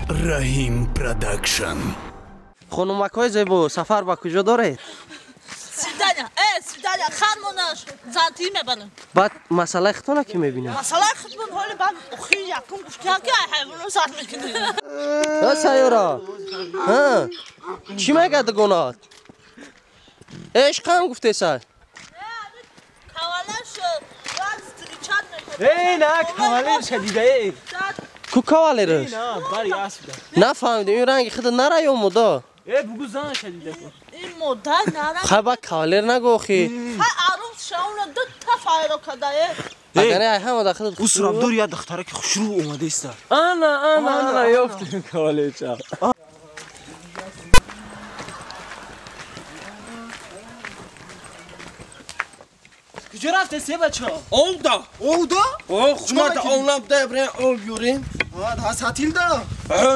Раҳим Продакшн. Хонумакҳои зебо, сафар ба куҷо доред? Свидания, свидания, ханмонаш зантӣ мебарам. Баъд масъалаи худтона ки мебинам? Масъалаи худмон ҳоли баъд охи якум гуфтиям ки ҳайвоно зад мекунӣ. Сайёра, чӣ мегӯяд дугонат? Ишқам гуфтеса? Кавалер шуд, встречать мекунад. На, кавалер шадида. Ку кавалераш? Нафаҳмидем, ин ранги худа нара ё мода? Бугу зан шадида. Ин мода нара. Хай ба кавалер нагӯ охи. Хай арӯс шауна ду та файро када. Агар ай ҳама да худат. Ус рабдор я духтара ки хушрӯ омадаиста. Ана, ана, ана, ёфтем кавалерча. Куҷо рафте се бача? Овда. Овда? Хумата овлам дебре ов биёрем. Сатил да?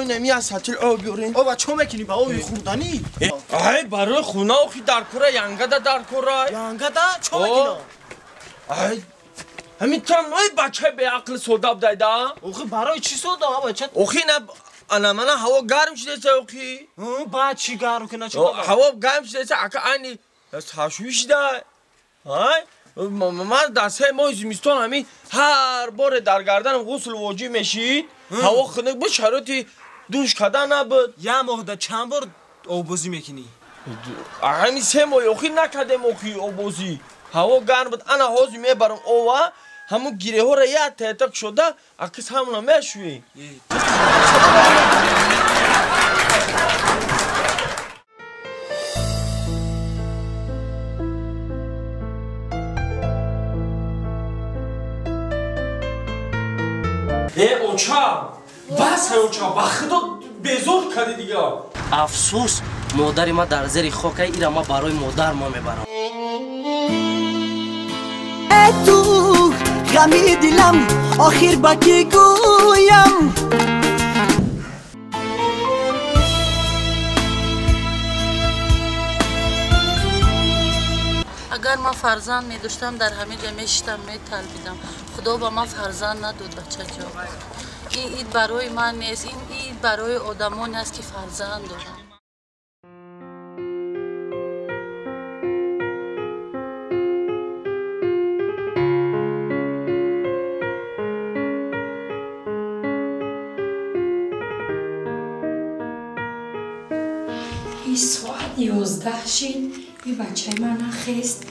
Неми аз сатил ов биёрем. Ова чо мекунӣ ба ови хӯрданӣ? Ай барои хона охи дар кора янгада дар кора. Янгада чо мекунӣ? Ай ҳамин там ай бачаи беақл сода будайда. Охи барои чӣ сода бача? Охи на ана мана ҳаво гарм шудеса охи. Баъд чӣ гарм куна чӣ? Ҳаво гарм шудеса ака айни ҳашӯӣ шуда. Ай ман дар се моҳи зимистон ҳамин ҳар боре дар гарданам ғусл воҷиб мешид, ҳаво хунук буд, шароити душ кардан набуд. Як моҳда чанд бор оббозӣ мекунӣ? Ҳамин се моҳи охир накардем охи оббозӣ. Ҳаво гарм буд. Ана ҳозир мебарам ова, ҳамун гиреҳоро як таятак шуда, акис ҳамона мешӯем. Оча, бас оча, ба худо безор кардӣ дига. Афсӯс, модари ман дар зери хока, ира ман барои модар ма мебарам. Ту ғами дилам, охир ба кӣ гӯям? Агар ман фарзанд медоштам, дар ҳамин ҷо мешиштам, металбидам. Худо ба ман фарзанд надод, бачаҷон. Ин ид барои ман нест, ин ид барои одамоне аст, ки фарзанд доранд. Ин соат 11 шид, ин бачаи ман нахест.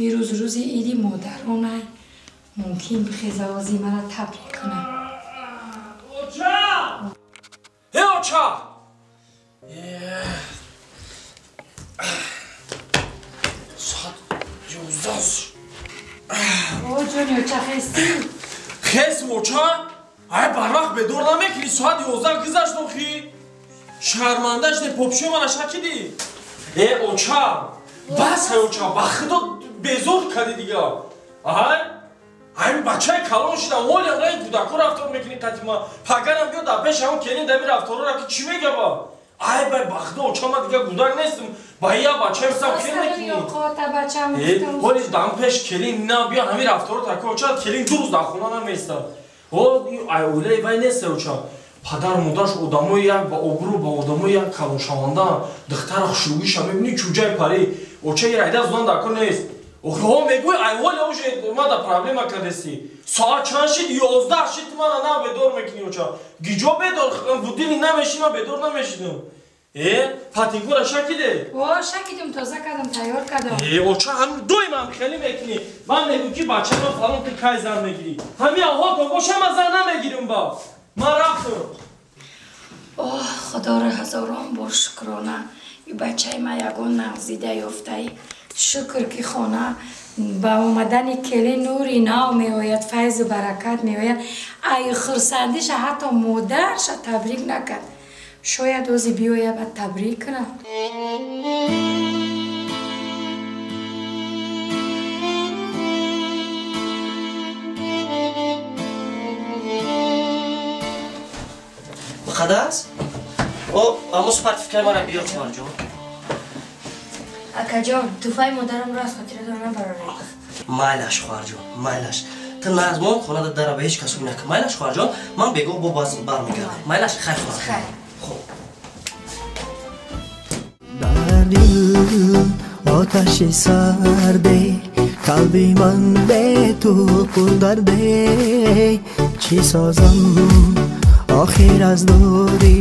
Ирӯз рӯзи иди модаронай, мумкин бихеза ози мара табрик кунам. Оча! Оча! Соат 11. О, ҷони оча, хестӣ? Хестм, оча? Ай барвақт бедор намекунӣ, соат 11 гузашт охи. Шарманда шудем, попшӯи мана шакидӣ. Оча, бас оча, ба худо безор кардӣ дига. Ай ҳамин бачаи калон шудам, ҳолиам раи кӯдакҳо рафтор мекунӣ қатима. Пагарам биё дар пеши ҳамон келин дами рафторора ки чӣ мегаба? Ай бай ба худо оча, ман дига кӯдак нестам. Ба я бачаи мисам келин мекунӣ. Ҳоли дар пеш келин на биё ҳамин рафторо тако оча, келин ду рӯз дар хона намеистад. Ай оилаи вай нест оча. Падару модараш одамои як ба обрӯ, ба одамои як калоншавандаанд. Духтара хушрӯгиша мебинӣ, чӯҷаи парӣ. Оча ира айда зудан дар кор нест. Охиҳо мегӯй, ай ҳоля уже мада проблема кардестӣ. Соат чанд шид? 11 шид, мана на бедор мекунӣ оча. Гиҷо бедор, будильник намешинам, бедор намешинам. Патинкора шакиде? О, шакидим, тоза кардам, тайёр кардам. Оча, ҳам доим ҳам хеле мекунӣ. Ман мегӯм ки бачаи ман фалон ту кай зан мегирӣ. Ҳамин аҳволтон боша, ман зан намегирам ба. Ман рафтам. Оҳ, худоро ҳазорон бор шукрона. И бачаи ман ягон нағзида ёфтаи. Шукр ки хона ба омадани келин нури нав меояд, файзу баракат меояд. Ай хурсандиша ҳатто модарша табрик накард. Шояд ози биёяд ба табрик кунад. Муқаддас? О, аммо сертификат мара биёр хоҳарҷон. Акаҷон, туҳфаи модарамро аз хотиратон набароред. Майлаш хоҳарҷон, майлаш. Ту назмон хонада дара ба ҳеҷ касо накун. Майлаш хоҳарҷон, ман бегоҳ бо бармегардам. Майлаш, хайр хоҳарҷон. Хуб. Дар дил оташи сарде, қалби ман бе ту пурдарде. Чӣ созам охир аз дурӣ,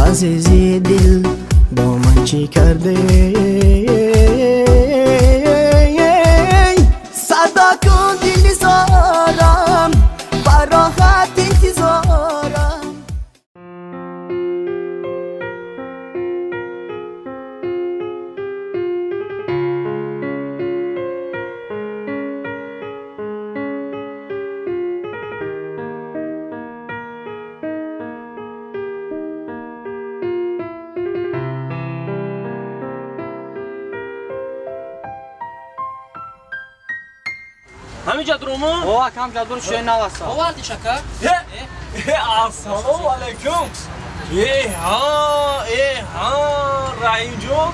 азизи дил бо ман чӣ карде? Садо кун дили зорам, фароҳат интизорам. ҳаминҷа дурумо? О, акам ҷадур шуе наваса. Оварди шака? Ассалому алайкум. Э ҳа, Раҳимҷон,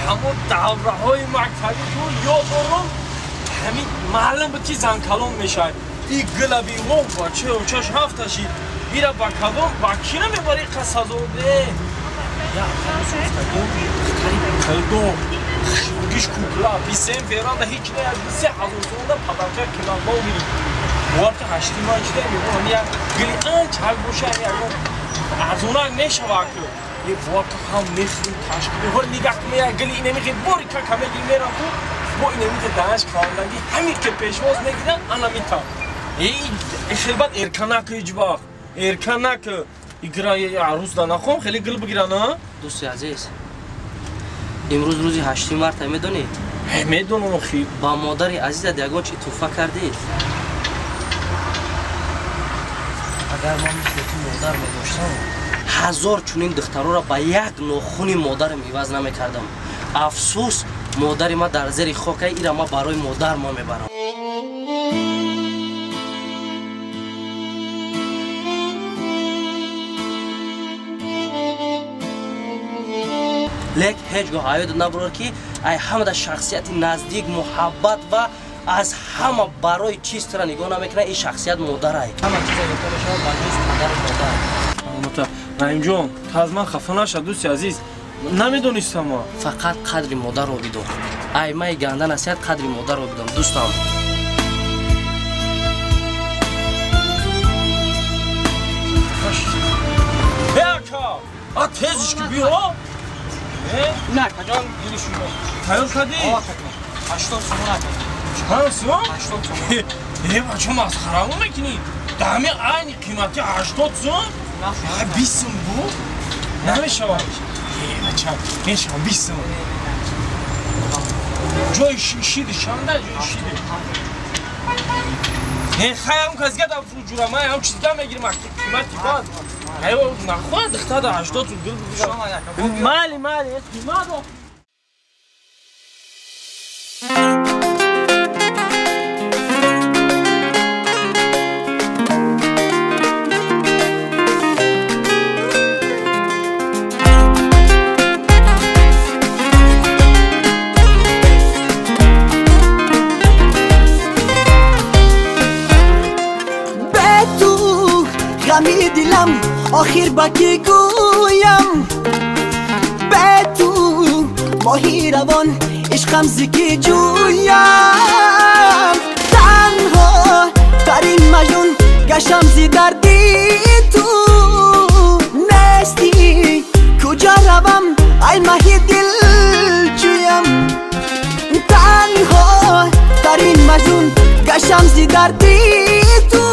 ҳамон давраҳои мактабӣ ту ёд дорам. Ҳамин маълум буд, ки занкалон мешавад. И гилаби во бача очаш ҳафта шид. Ира ба кадом ба кира мебари қасазоде? Я калдо гиш кукла бисем феранда ҳеҷ не 3000 сомонда падарка киланбо гирифт. Бовар ки ҳашти ман чида мегӯям, як гили анчак боша, ягон арзонак мешава ку. Е, бовар ки ҳам мехӯрим ташкил. Ҳол нигаҳ кун, як гили инамихе бори кака мегири мерам ту бо инамите данаш каландаги ҳамин ки пешвоз мегиран ана митам. Э, хелбат эрка наку, ҳеҷ вақт эрка наку. Игра арӯз да нахом хеле гил бигиран, а? Дӯсти азиз, имрӯз рӯзи 8 марта, медонӣ? Медонам охи. Ба модари азизат ягон чи туҳфа кардӣ? Агар ман мисли ту модар медоштам, ҳазор чунин духтароро ба як нохуни модарам иваз намекардам. Афсӯс, модари ман дар зери хока, ира ман барои модар ма мебарам. Лек ҳеҷ гоҳ ҳаётат набурор, ки ай ҳамада шахсияти наздик, муҳаббат ва аз ҳама барои чиз тура нигоҳ намекунад, ин шахсият модарай. Ҳама чиза ёфта мешавад ба ҷуз падару модар. Раҳимҷон, ту аз ман хафа наша, дӯсти азиз, намедонистам. Фақат қадри модарро бидон. Ай май ганда насиҳат, қадри модарро бидон, дӯстам. Ака, а тезиш ки биё. На, акаҷон, гири шумо. Тайёр кардӣ? О, акаҷон. 80 сомон, ака. Чанд сом? 80 сомон. Э, бача, масхарамо мекунӣ? Дами айни қимати 80 сом? 20 сом буд? Намешавад. Э, бача, мешавад 20 сом. Ҷои шиди чанда? Ҷои шиди. Э, хай, ҳам казга да фурӯҷура, ман ҳам чизга мегирам, қимати бад. Ай, нахоҳад духтар 80 сом гил бигирам. Майли, майли, қимат. Ғами дилам охир ба кӣ гӯям? Бе ту моҳи равон ишқам зи кӣ ҷӯям? Танҳо тарин маҷнун гаштам зи дарди ту. Нестӣ, куҷо равам, ай маҳи дилҷӯям? Танҳо тарин маҷнун гаштам зи дарди ту.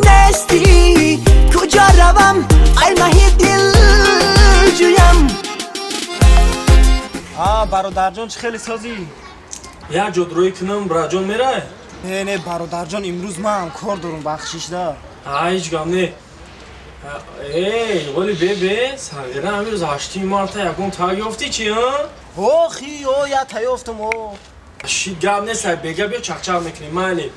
Нестӣ, куҷо равам, ай маҳи дилҷӯям? А, бародарҷон, чӣ хеле созӣ? Як ҷо рӯй кунам, браҷон, мерай? Не, не, бародарҷон, имрӯз ман кор дорам, бахшишда. А, ҳеҷ гап не. Эй, вали бебе, сағира, ҳамин рӯз 8 марта ягон таг ёфтӣ чи, а? Охи, о, я та ёфтам, о. Ши гап нест, ай бега биё, чақчақ мекунем, майли.